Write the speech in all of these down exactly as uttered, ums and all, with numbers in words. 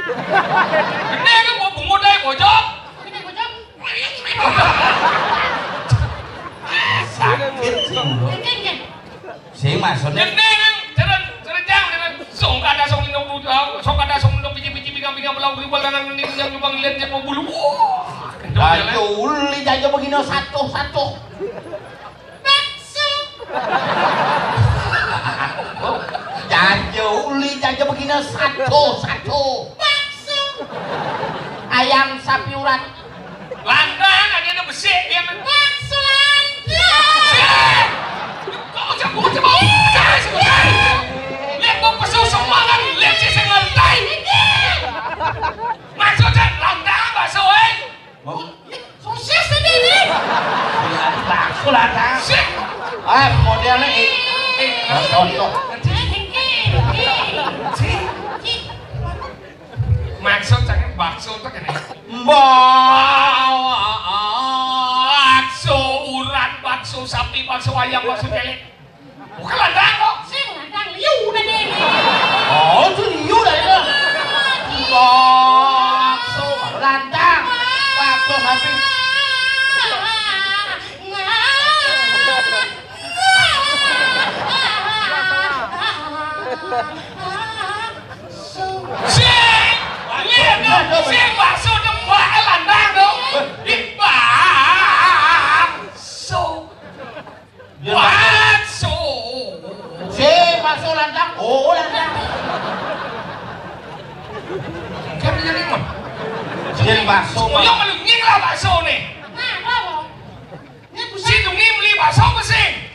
Gedé kan mau bungut aja bojok. Gedé bojok. Sakit sih. Oke, oke. Sing maksudnya. Gedé kan jalan, jalan jang, jalan. Sok kada sok nindok, sok kada sok nindok, biji-biji, bingang-bingang, belau, berubah, lanang, nini, yang lubang, lihat, cek, mau bulu. Wah. Jaja uli, jaja begini satu, satu. Bakso. Jaja uli, jaja begini satu, satu. Bakso. Ayam sapi urat. Lantang, ada yang besik, dia men- Bakso lantang. Sik. Kok macam, kok macam apa? Guys, guys. Lihat mau pesu semua kan, lihat sih saya ngerti. Maksudnya lantang, bakso, eh. Mau? Sosis tadi nih. Bakso lantang. Sik. Ah, modelnya, eh, eh, contoh. Sik. Maksud saya bakso itu kan. Bakso urat, bakso sapi, bakso ayam, bakso lélé. Bukan lantang kok. Sing lantang liu udah deh. Oh, itu liu dah itu. Bakso lantang. Bakso sapi. Sing, lihat dong. Sing bakso depak lantang dong. Bakso. Dia What? Bakso lantang, oh lantang. Kan jadi mah. Jadi bakso. Semuanya malu nying lah bakso nih. Nah, apa? Si Dungi beli bakso apa sih?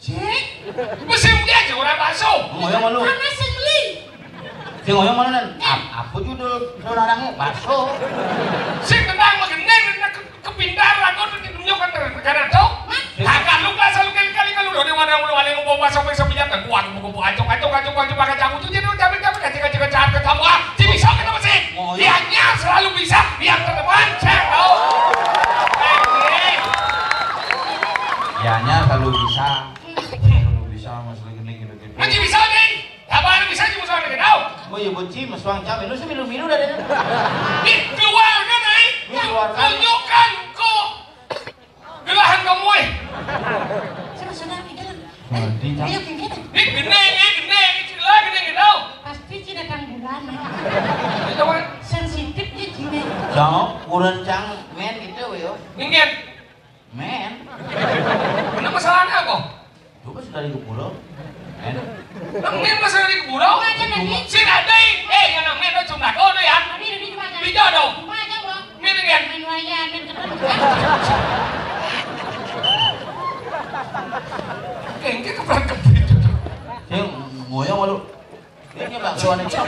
Sing? Mesti mesti aja orang bakso. Ngoyong malu. Mana sing beli? Sing ngoyong malu nen. Ap- apa judul judul orangnya? Bakso. Sing tentang mengenai ke, kepintar aku tuh di dunia kan negara tuh. Kakak lu kelas lu kali-kali kalau udah ada orang lu ada ngomong bakso bakso punya kan kuat ngomong acok acok acok acok pakai cabut tuh jadi udah capek capek kacik kacik kacik kacik kamu ah si bisa kita masih. Ngoyong. Dianya selalu bisa yang terdepan cek tahu. Dianya selalu bisa. Kalau bisa, Mas, lagi ning gitu-gitu. Masih bisa, Ding? Apa anu bisa cuma soal dikit tahu? Oh iya, benci, Mas, Wang Cam. Lu sih milu-milu dah, Ding. Nih, keluarga, Nay. Ini keluarga. Tunjukkan kok gelahan kamu, eh. Sama saudara kita. Nah, di Cam. Ayo, kita. Nih, gede, eh, gede, gede, gede, gede, tahu? Pasti tidak tanggulan. Itu kan. Sensitif dia, Cine. Jawab, kurang Cang, men gitu, yo. Minggir. Men. Ini masalahnya apa? Coba sudah di Gempuro. Men. Nang men masalah di Gempuro? Sing ada, eh, yang nang men itu cuma kau tuh ya. Bisa dong. Men kan? Oke, ini keberat kebit. Sing ngoyong malu. Ini baksoan itu.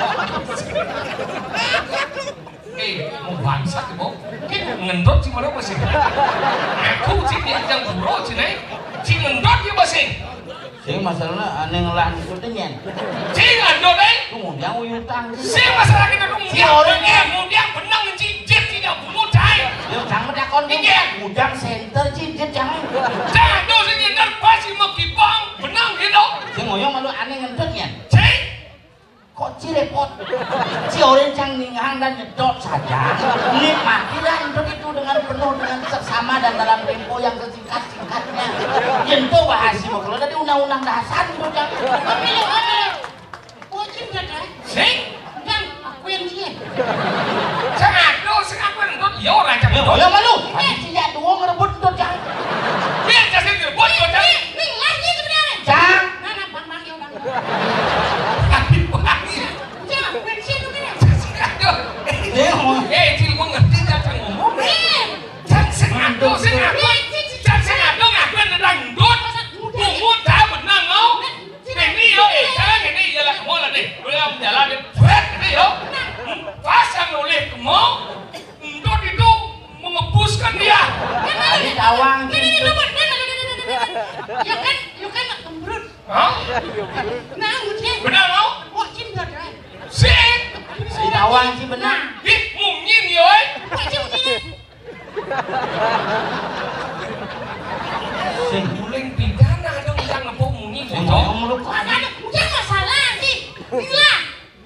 Eh, mau bangsat mau. Ngendot sih malu masih. Aku sih dia yang buro sih nih. Si ngendot dia masih. Sing masalahnya aneh ngelah itu dengan. Si ngendot eh. Kemudian uyutang. Si masalah kita kemudian. Si orang eh, kemudian benang si jet tidak bunuh cai. Yo jangan takon. Iya. Udang center si jet jangan. Jatuh si ngendot pasti mau kipang benang gitu. Sing ngoyong malu aneh ngendotnya. Si Kok ci repot? Ci orang cang ningang dan nyedot saja. Nikmatilah hidup itu dengan penuh dengan seksama dan dalam tempo yang sesingkat-singkatnya. Yen to bahasi mah kalau tadi undang-undang dasar gitu cang. Oke, oke. Kucing gak ada. Sing? Bang, aku yang dia. Sing aduh, sing aku yang ndut. Ya ora cang. Ya, ya malu. Ini sejak dua ngerebut ndut cang. Biar kasih ngerebut ndut cang. Ini, ini lagi sebenarnya. Cang. Nah, nah, bang, bang, ya bang. Aduh, bensin lu kan ya? Aduh. Eh, Cil, gua ngerti nggak, Cang, ngomong? Eh. Cang, sing aduh, sing aduh. Cang, sing aduh, ngakuin tentang ndut. Bungut, dah, benang, mau. Ini, yo, eh, jangan ini, ya lah, mau lah, nih. Udah, jalan, nih. Bret, ini, yo. Pas yang nulis, mau. Ndut itu mengepuskan dia. Tadi tawang, Cing. Ya kan, ya kan, kembrut. Hah? Nah, udah. Benar, mau? Wah, Cing, benar. Sing. Ditawang sih benar. Ih, mungkin, yoi. Wah, Cing, mungkin. Sing. Guling pidana dong, yang ngepung mungkin, sing bocor. Ngomong lu kok ada. Ada, udah masalah sih. Gila.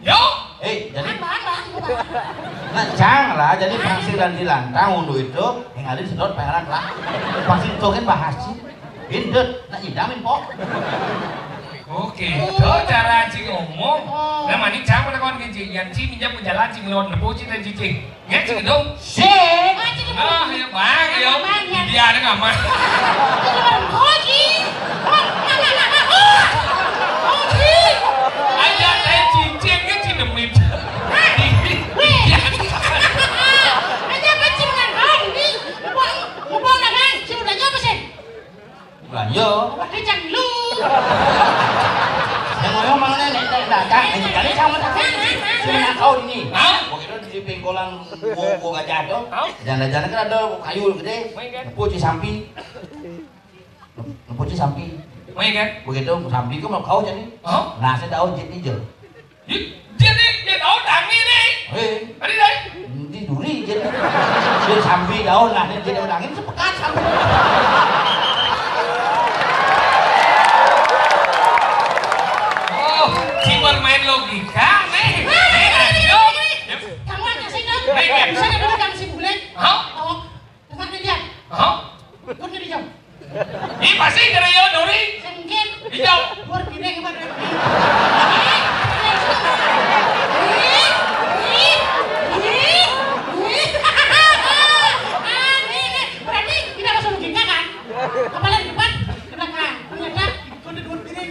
Yo. Eh, jadi. Bahan, bahan, bahan, bahan. Nah, cang lah, jadi pangsiran di lantang untuk itu, yang ada sedot perak lah. Pasti itu kan bahas sih. Indut, nak idamin pok. Oke, itu cara cing ngomong. Oh. Nah, mani cang mana kawan kecil, yang cing minjam ke jalan cing lewat nepo cing dan cicing. Ya cing dong. Sik. Ah, ya bang, ya. Bang, ya. Dia ada nggak mah? Oji. Oji. Aja teh cicing ke cing demit. Weh. Aja apa cing dengan kau ini? Mau mau nahan, cing udah nyapa sih? Lah, yo. Berarti cang lu. Yang ngoyong mang nenek, nenek dagang, ini kali sama tak. Cuma kau ini. Hah? Waktu itu di pengkolan gua, gua gajah tuh. Hah? Janda-janda kan ada kayu gede. Main kan? Puji sampi. Puji sampi. Main kan? Begitu sampi kau mau kau jadi. Hah? Nah, saya tahu jadi hijau. Ih, dia nih, dia tahu Dani nih. Eh. Tadi deh. Di duri jadi. Dia sambil daun lah, dia jadi angin sepekat sampai. Oh, si bermain logika nih. Ayo. Kamu aja sih dong. Baik, baik. Bisa dulu yang si bule. Hah? Oh, tempat dia. Hah? Kau jadi jauh. Ih, pasti jadi yo duri. Sengkit. Hijau. Luar biasa gimana? Berarti tidak masuk logika kan? Kepala di depan, di belakang. Ternyata kau ada dua piring.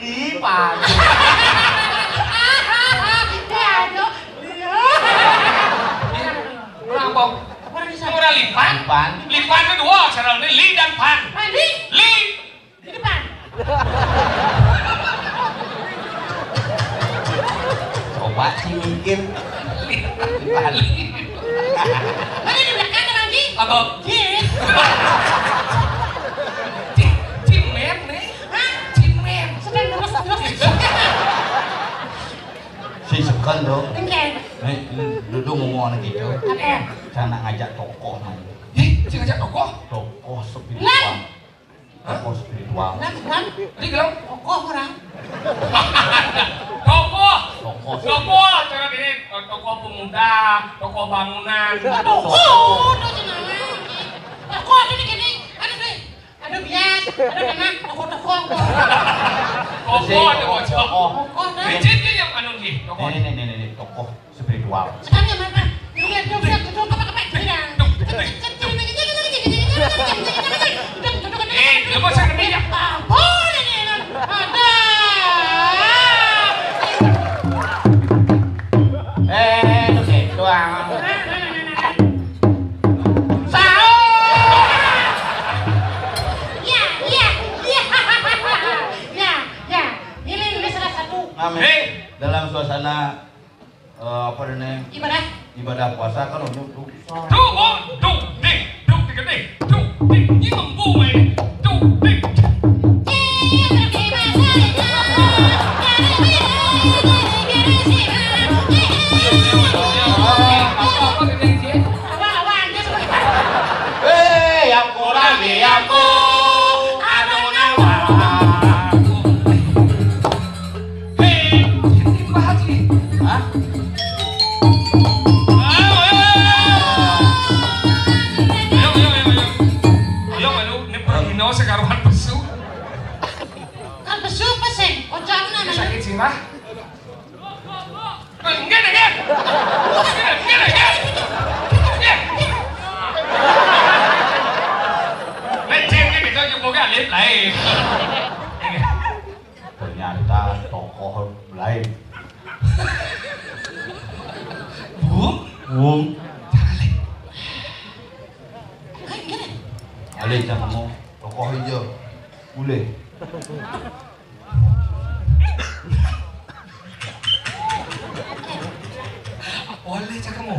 Lipan. Ya, aduh. Orang apa? Orang di sana. Orang Lipan. Lipan. Lipan itu dua, sekarang ini Li dan Pan. Mandi. Li. Di depan. Coba sih mikir. Li. Balik. Mana di belakang lagi? Apa? Jin. Jin, Jin men nih. Hah? Jin men. Sedang terus terus. Si sekan tuh. Enggak. Nih, duduk ngomong gitu. Apa? Cara ngajak tokoh nih. Ih, si ngajak tokoh? Tokoh spiritual. Lah. Hah? Tokoh spiritual. Lah, bukan. Tadi bilang? Tokoh orang. Tokoh. Tokoh. Tokoh, cara gini, eh, tokoh pemuda, tokoh bangunan. Tokoh, tuh, jangan. Tokoh, ada di gini, ada di, ada bias, ada anak, tokoh-tokoh. Tokoh, ada bocor. Tokoh. Tokoh, nah. Ini, ini yang anu nih, tokoh. Ini, ini, ini, ini, tokoh. Spiritual. Sekarang yang mana? Yang lihat, yang lihat, gedung, apa, apa, gedung. Eh, lepas saya kena ya. Ampun, ini, ini. Ada. Eh, itu sih, doang. Nah, nah, nah, nah, nah. Sahur. Ya, ya, ya. Ya, ya. Ini, ini salah satu. Amin. Eh. Dalam suasana Eh, apa namanya? Ibadah. Ibadah puasa kan untuk, untuk. Duh, oh, duh, deh, duh, deh, deh, duh, deh, ini mampu, eh, duh, deh. Apa, apa, deh, deh, deh. Awak, awak, anjir, sebentar. Eh, yang kurang, yang kurang. Anu, nama. Hei, ini bahas nih. Hah? Ayo, ayo, ayo, ayo. Ayo, ayo, ayo, ayo. Ayo, ayo, ini perhino sekaruan pesu. Kan pesu apa sih? Ojo aku namanya. Sakit sirah. Eh, enggak, enggak. Enggak, enggak, enggak. Enggak. Lecehnya kita juga gak lihat lain. Ternyata tokoh lain. Wung? Wung. Alih, jangan mau tokoh hijau. Boleh. Oleh cakap mau.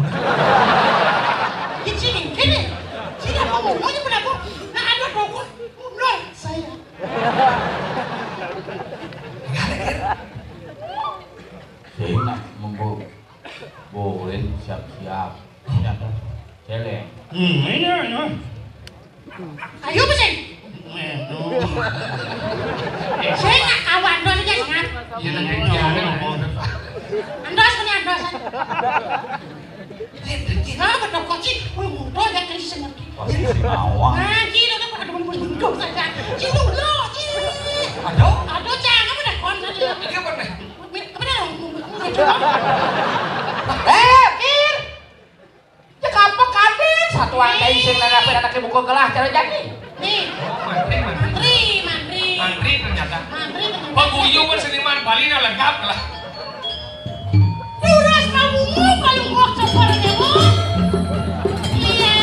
Di sini, sini. Sini, apa mau? Mau nyebut aku? Nah, ada tokoh. Menurut saya. Sing nak membo-, boleh siap-siap. Nyata. Celeng. Hmm, iya, iya. Ayo, Sing. Sing nak kawan, andos aja, Sing. Iya, nanti dia ada ngomong. Andos, ini andos. Nah, betul kok, Ci. Wih, mudah ya, kan, sing ngerti. Oh, si Mawar. Nah, Ci, lo kan pakai demen bunduk saja. Ci, lo, lo, Ci. Aduh. Aduh, Cang, kamu dah kon saja. Ini apa nih? Mi-, apa dah? Eh, Kir. Cekap kadén, satuan téh sing nanapeun anak buka gelah cara jadi. Nih. Oh, mantri, mantri. Mantri, mantri. Mantri ternyata. Mantri ternyata. Paguyuban seniman Bali na lengkap lah. Lurus ka wungu, ka lungguh, ka parnyawa. Iya.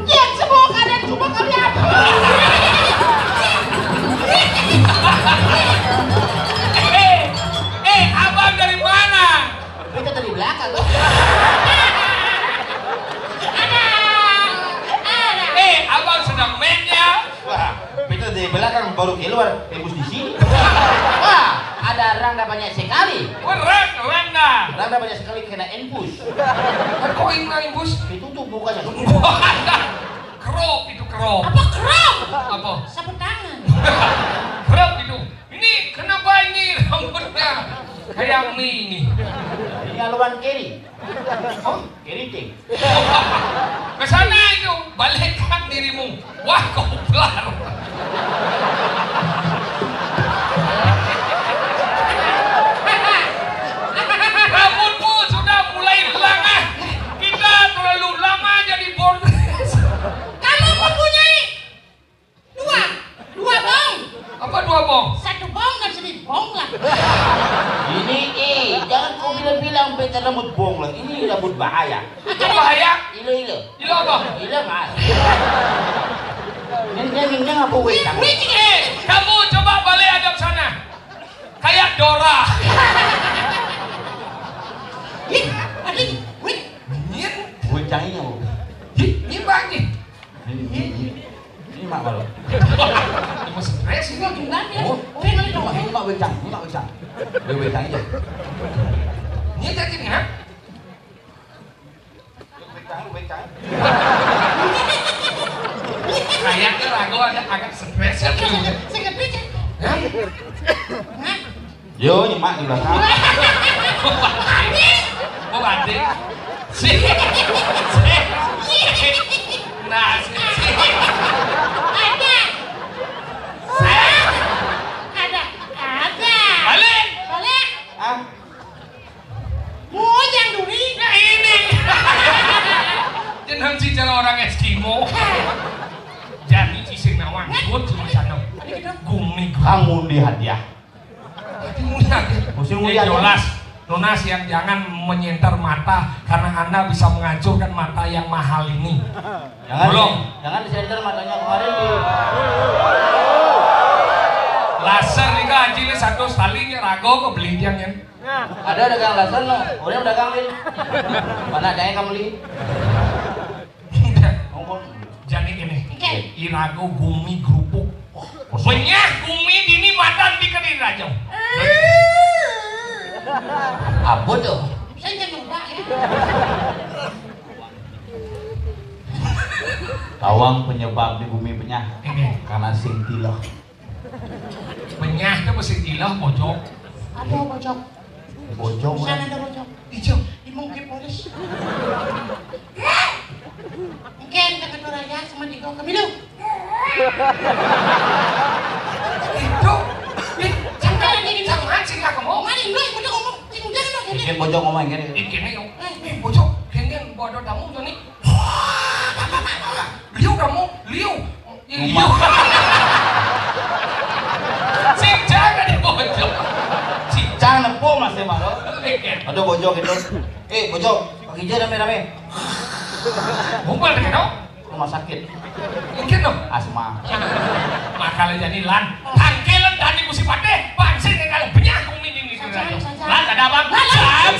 Yén semua kadén coba kami apa? Eh, eh, abang dari mana? Itu dari belakang, tuh. Eh, abang sedang main ya? Wah, itu dari belakang baru keluar, tembus di sini. Wah, ada rangda banyak sekali. Berat, rangda. Rangda banyak sekali kena infus. Kan kok ini infus? Ditutup mukanya. Kerop itu, kerop. Apa kerop? Apa? Sapu tangan. Kerop itu. Ini kenapa ini rambutnya kayak mie ini? Ini aluan kiri. Oh, keriting. Ke sana itu, balikkan dirimu. Wah, koplar. Rambutmu sudah mulai lengah. Kita terlalu lama jadi bondres. Kamu mempunyai dua, dua bong. Apa dua bong? Satu bong dan sini bong lah. Ini, eh, jangan kau bilang-bilang beta rambut bong lah. Ini rambut bahaya. Apa bahaya? Ilo, ilo. Ilo apa? Ilo, Mas. Ini, ini, ini apa, weh? Eh, kamu coba balik hadap sana. Kayak Dora. Ih, aduh, wih. Nyin. Wih, canggih, Bu. Ih, ini bagi. Ini, ini, ini. Ini mak baru. Ini masih stres ini. Ini gimana ya? Oh. Oh, ini dong. Ini mak wih, cang. Ini mak wih, cang. Wih, wih, cang, iya. Ini jadi ngap. Kayaknya Rago ada agak stres ya. Hah? Yo, nyemak di belakang. Oh, banting. Si. Si. Nah, si. Ada. Ada. Ada. Balik. Balik. Ah. Mujang duri. Nah, ini. Jangan si cara orang Eskimo. Jadi si sing nawang, buat si Masano. Gumi, gumi. Kamu di hadiah. Tapi mulia. Musim mulia. Jelas. Nunas yang jangan menyenter mata karena Anda bisa menghancurkan mata yang mahal ini. Jangan, belum. Jangan disenter matanya kemarin di. Laser nih, Kak, anjingnya satu sekali nya Rago kok beli dia, kan? Ada dagang laser, no? Orang dagang ini. Mana ada yang kamu beli? Jadi gini, Irago gumi gerupuk. Benyah gumi dini matan di kediri raja. Apa tuh? Saya nggak nyoba ya. Tawang penyebab di gumi penyah. Ini. Karena sing tileh. Penyah tuh mesti tileh, bojok. Aduh, bojok. Bojok. Bisa ada bojok. Ijo. Imung ke polis. Mungkin ke ketua raja sama di kau kemilu. Itu. Ih, jangan lagi di jangan sih nggak kamu. Mari lu ikut ngomong. Tinggal lu ini. Bikin bojok ngomong gini. Ini gini, yuk. Eh, bojok. Gini, bodoh kamu tuh nih. Liu kamu, liu. Liu. Cincang di bojok. Cincang nepo Mas Emaro. Aduh bojok itu. Eh bojok, pagi aja rame-rame. Bukan gitu. Rumah sakit. Mungkin dong. Asma. Makanya jadi lan. Tangkelan tadi musim pateh, pangsit yang kalau banyak kumi ini. Lan ada apa? Lan.